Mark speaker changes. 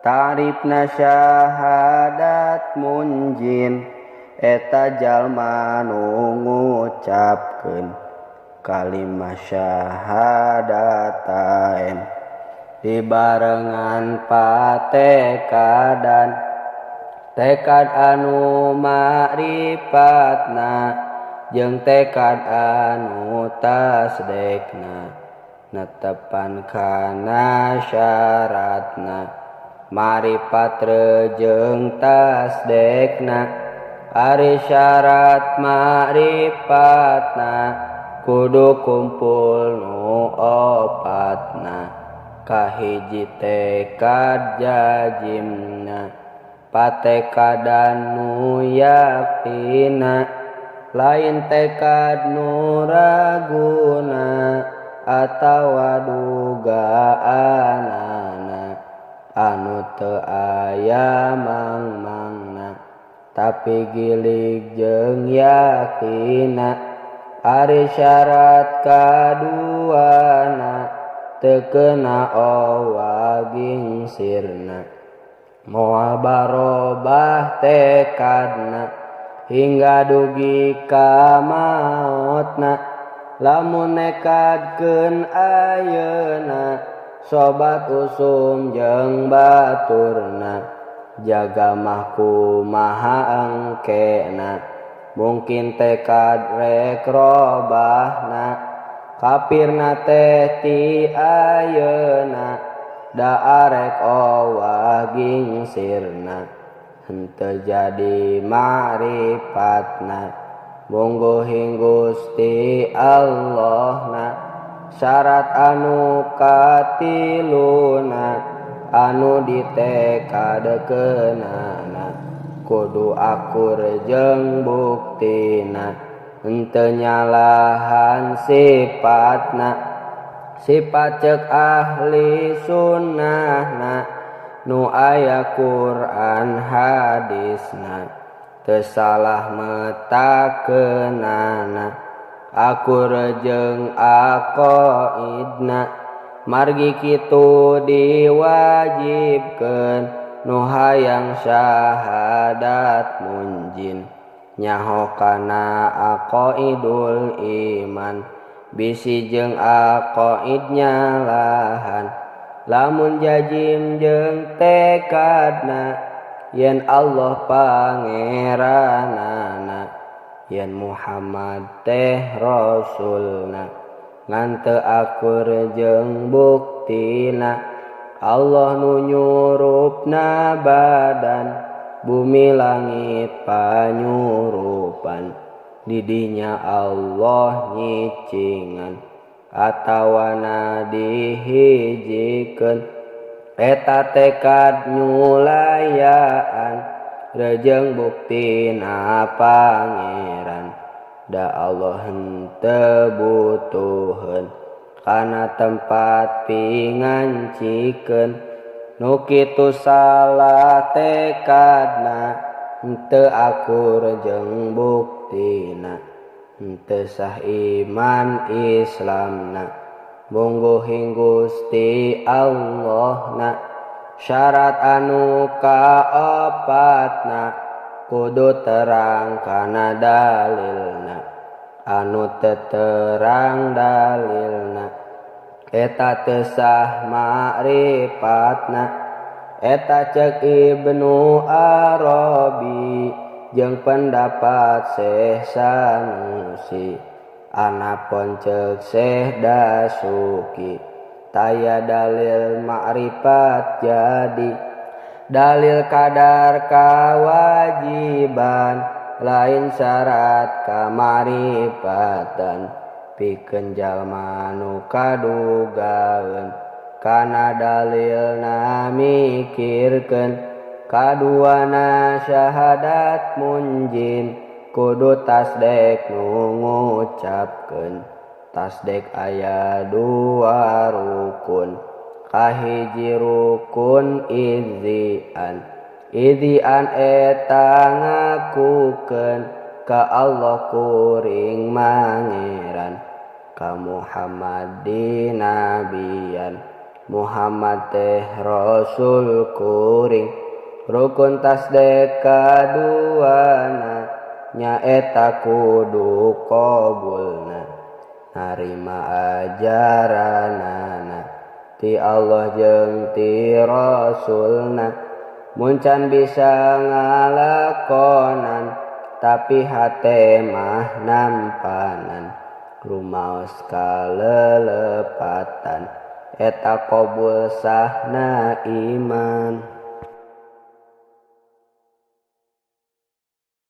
Speaker 1: Tarifna syahadat munjin eta jalma nu ngucapkeun kalimah syahadatain dibarengan patekadan tekad anu ma'rifatna jeung tekad anu tasdekna netepan kana syaratna marifat jeung tasdekna ari syarat ma'rifatna kudu kumpul nu opatna kahiji tekad jajimna patekadan nu yakina lain tekad nu raguna atawa dugaanana anu teu aya mangmangna tapi gilig jeung yakina ari syarat kaduana teu kena owaging sirna moal barobah tekadna hingga dugi ka maotna lamun nekadkeun ayeuna sobat usum jeung baturna jaga mah kumaha engkena mungkin tekad rek robahna kafirna teh ti ayeuna da arek owah gingsirna henteu jadi ma'rifatna mungguh Gusti Allahna syarat anu katiluna anu ditekadekeunana kudu akur jeung buktina henteu nyalahan sifatna sifat ceuk ahli sunnahna nu aya Quran hadisna teu salah metakeunana akur jeung aqaidna margi kitu diwajibkeun nu hayang syahadat munjin nyaho kana aqaidul iman bisi jeung aqaid nyalahan lamun jajim jeung tekadna yen Allah pangeranana yen Muhammad teh rasulna ngan teu akur jeung buktina Allah nu nyurupna badan bumi langit panyurupan didinya Allah nyicingan atawana dihijikeun eta tekad nyulayaan rejeng buktina pangeran da Allah henteu butuheun kana tempat pingancikeun nu kitu salah tekadna henteu akur jeung buktina henteu sah iman Islamna mungguh Gusti Allahna syarat anu kaopatna kudu terang kana dalilna anu teu terang dalilna eta teu sah ma'rifatna eta ceuk Ibnu Arabi jeung pendapat Syekh Sanusi anapun ceuk Syekh Dasuki taya dalil ma'rifat jadi dalil kadar kawajiban lain syarat kamarifatan pikeun jalma nu kadugaeun kana dalilna mikirkeun kaduana syahadat munjin kudu tasdek nu ngucapkeun tasdek aya dua rukun kahiji rukun idzian idzian eta ngakukeun ka Allah kuring mangeran ka Muhammad dinabian Muhammad teh Rasul kuring. Rukun tasdek kaduana nyaeta kudu qabulna narima ajaranana ti Allah jeung ti Rasulna. Mun can bisa ngalakonan tapi hate mah nampanan rumaos kalelepatan eta qabul sahna iman.